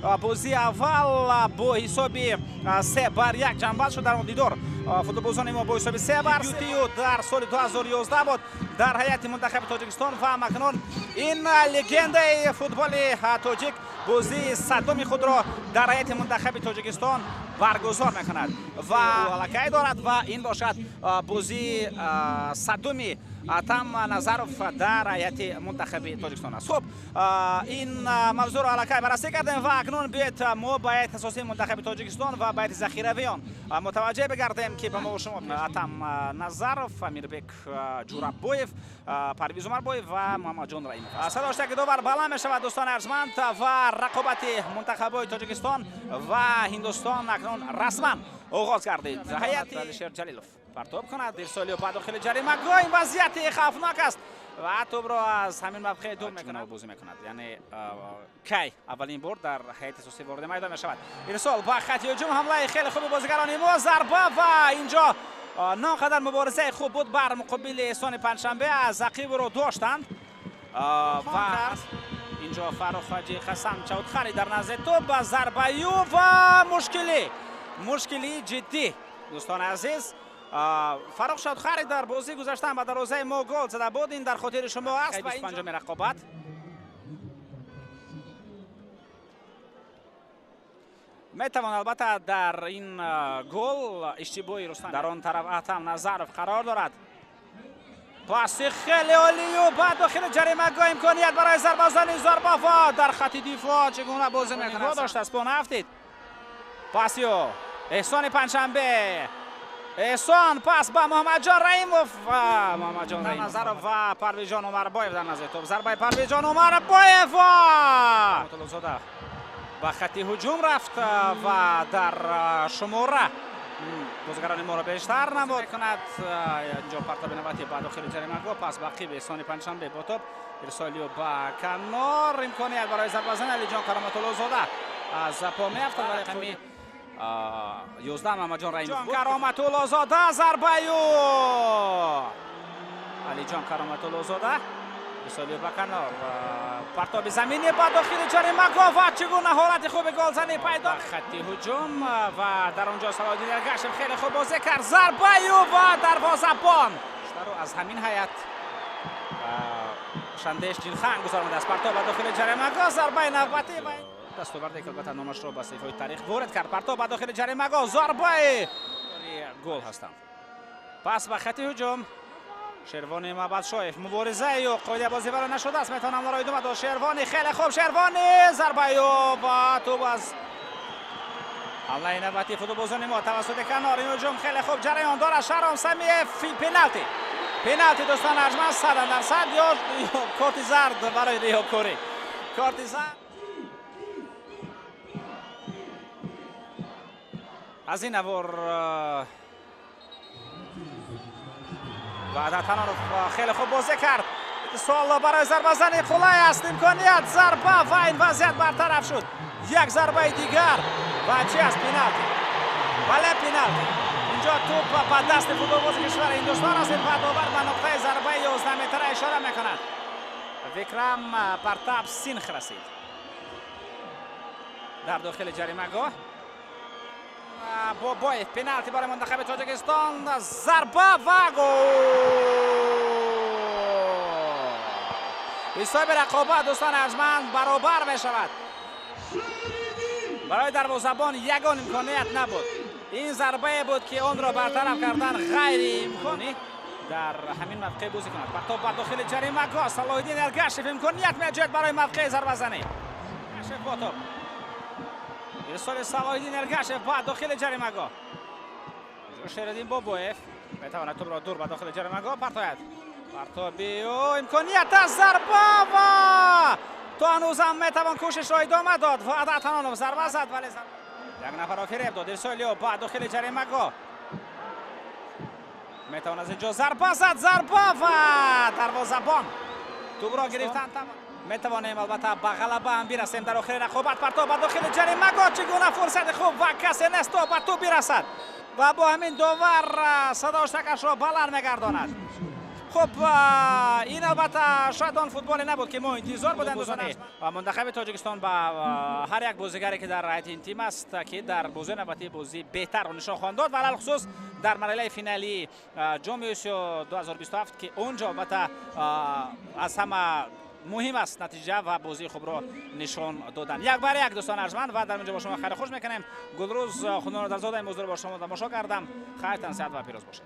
Бозии аввал бо ҳисоби 3-1 ҷамъбаст шуд. Дар он дидор футболбозони мо бо ҳисоби 3-2 дар соли 2011 буд дар ҳайати мунтахаби Тоҷикистон ва акнун ин легендаи футболи тоҷик бозии 100-уми худро дар ҳайати мунтахаби Тоҷикистон баргузор мекунад ва аллакай дорад ва ин бошад бозии 100-уми Атам Назаров дар ҳайати мунтахаби Тоҷикистон аст. Хуб, ин мавзӯъро аллакай баррасӣ кардем ва акнун биёед мо ба ҳайати асосии мунтахаби Тоҷикистон ва ба ҳайати захиравии он мутаваҷҷеҳ бигардем, ки ба мо шумо Атам Назаров, Амирбек Ҷурабоев, Парвиз Умарбоев ва Муҳаммадҷон Раимов. Садо ки довар баланд мешавад, дӯстони арҷманд, ва рақобати мунтахабҳои Тоҷикистон ва Ҳиндустон акнун расман оғоз гардид. Ҳайати Алишер Ҷалилов партоб кунад, ирсолиё ба дохили ҷаримагоҳ. Ин вазъияти хавфнок аст ва тӯбро аз ҳамин мавқеъ дур мекунад, бозӣ мекунад, яъне кай аввалин бор дар ҳайати асосӣ вориди майдон мешавад. Ирсол ба хати ҳуҷум, ҳамлаи хеле хуби бозигарони мо, зарба ва инҷо на он қадар муборизаи хуб буд бар муқобили Эҳсони Панҷшанбе, аз ақибро доштанд ва инҷо Фаррух Ҳоҷи Хасан Чаудхари дар назди тӯб ба зарбаю ва мушкилии ҷиддӣ. Дӯстони азиз, Фаррух Чаудхари дар бозӣ гузаштан ба дарвозаи мо гол зада буд, ин дар хотири шумо аст. Ва 25-уми рақобат метавон албатта дар ин гол иштибоҳи Рустам. Дар он тараф Атам Назаров қарор дорад. Паси хеле олию ба дохили ҷаримагоҳ, имконият барои зарбазани, зарба ва дар хати дифоъ чӣ гуна бозӣ мекунад. Дошт аз по нафтид. Пасиё Эҳсони Панҷшанбе, Эҳсон пас ба Муҳаммадҷон Раимов ва Муҳаммадҷон Назаров ва Парвизҷон Умарбоев дар назди тӯб. Зарбаи Парвизҷон Умарбоев ва Мутуллозода ба хати ҳуҷум рафт ва дар шумора бозигарони моро бештар намуд кунад. Инҷо партоби навбатӣ ба дохили ҷаримагоҳ, пас ба қиби Эҳсони Панҷшанбе бо тӯб, ирсолиё ба канор, имконият барои зарбазани Алиҷон Кароматуллозода аз по меафтад ва рақами 11 Муҳаммадҷон Раимов. Кароматуллозода, зарбаю Алиҷон Кароматуллозода, ирсолиё ба канор, партоби заминӣ ба дохили ҷаримагоҳ ва чӣ гуна ҳолати хуби голзанӣ пайдо хатти ҳуҷум ва дар он ҷо Салоҳиддин Эргашев хеле хуб бозӣ кард, зарбаю ва дарвозабон аз ҳамин ҳайат Шандеш Ҷинхан гузаронидааст. Партоб ба дохили ҷаримагоҳ, зарбаи навбатӣ ва дастоварде ки албатта номашро ба саҳифаҳои таърих ворид кард. Партоб ба дохили ҷаримагоҳ, зарбаи гол ҳастанд. Пас ба хати ҳуҷум Шервони Мабадшоев, муборизаи ӯ қоида бозиваро нашудааст, метавонам ро идома дод. Шервони хеле хуб, Шервони, зарбаи ӯ ва тӯб аз ҳамлаи навбатии футболбозони мо тавассути канор. Ин ҳуҷум хеле хуб ҷараён дорад. Шаҳром Самиев, пеналти, пеналти, дӯстони арҷманд, 100% ё корти зард барои риёкорӣ, корти зард. Аз ин навор Ваҳдат Ҳанонов хеле хуб бозӣ кард. Сол барои зарбазани қулай аст, имконият, зарба ва ин вазъият бартараф шуд. Як зарбаи дигар ва чи аст? Пеналти, бале, пеналти. Инҷо тӯб ба дасти футболбози кишвари Ҳиндустон расид ва довар ба нуқтаи зарбаи 11 метра ишора мекунад. Викрам Партаб Синх расид дар дохили ҷаримагоҳ. Бобоев, пеналти барои мунтахаби Тоҷикистон, зарба ва гол. Ҳисоби рақобат, дӯстони арҷманд, баробар мешавад. Барои дарвозабон ягон имконият набуд. Ин зарбае буд, ки онро бартараф кардан ғайриимконӣ дар ҳамин мавқеъ бозӣ кунад. Партоб ба дохили ҷаримагоҳ, Салоҳиддин Эргашев, имконият меҷӯяд барои мавқеи зарбазанӣ. Эргашев бо тӯб, ирсоли Салоҳиддин Эргашев ба дохили ҷаримагоҳ. Шериддин Бобоев метавонад тӯбро дур ба дохили ҷаримагоҳ партояд. Партоби ӯ, имконият аст, зарба ва то ҳанӯзам метавон кӯшишро идома дод. Ваҳдат Ҳанонов зарба зад, вале як нафарро фиреб дод. Ирсоли ӯ ба дохили ҷаримагоҳ, метавон аз инҷо зарба зад, зарба ва дарвозабон тӯбро гирифтан. Метавонем албатта ба ғалаба ҳам бирасем дар охири рақобат. Партоб ба дохили ҷаримагоҳ, чӣ гуна фурсати хуб ва касе нест то ба тӯб бирасад ва бо ҳамин довар садоштакашро баланд мегардонад. Хуб, ин албатта шояд он футболе набуд, ки мо интизор будем, дӯстони. Мунтахаби Тоҷикистон ба ҳар як бозигаре, ки дар ҳайати ин тим аст, ки дар бозии навбатии бозии беҳтарро нишон хоҳанд дод ва алалхусус дар марҳилаи финалии Ҷоми Осиё 2027, ки он ҷо албатта аз ҳама муҳим аст натиҷа ва бозии хубро нишон додан. 1-1, дӯстони арҷманд, ва дар инҷо бо шумо хайри хуш мекунем. Гулрӯз Хунодарзода ин бозиро бо шумо тамошо кардам. Хайр, тансиҳат ва пирӯз бошед.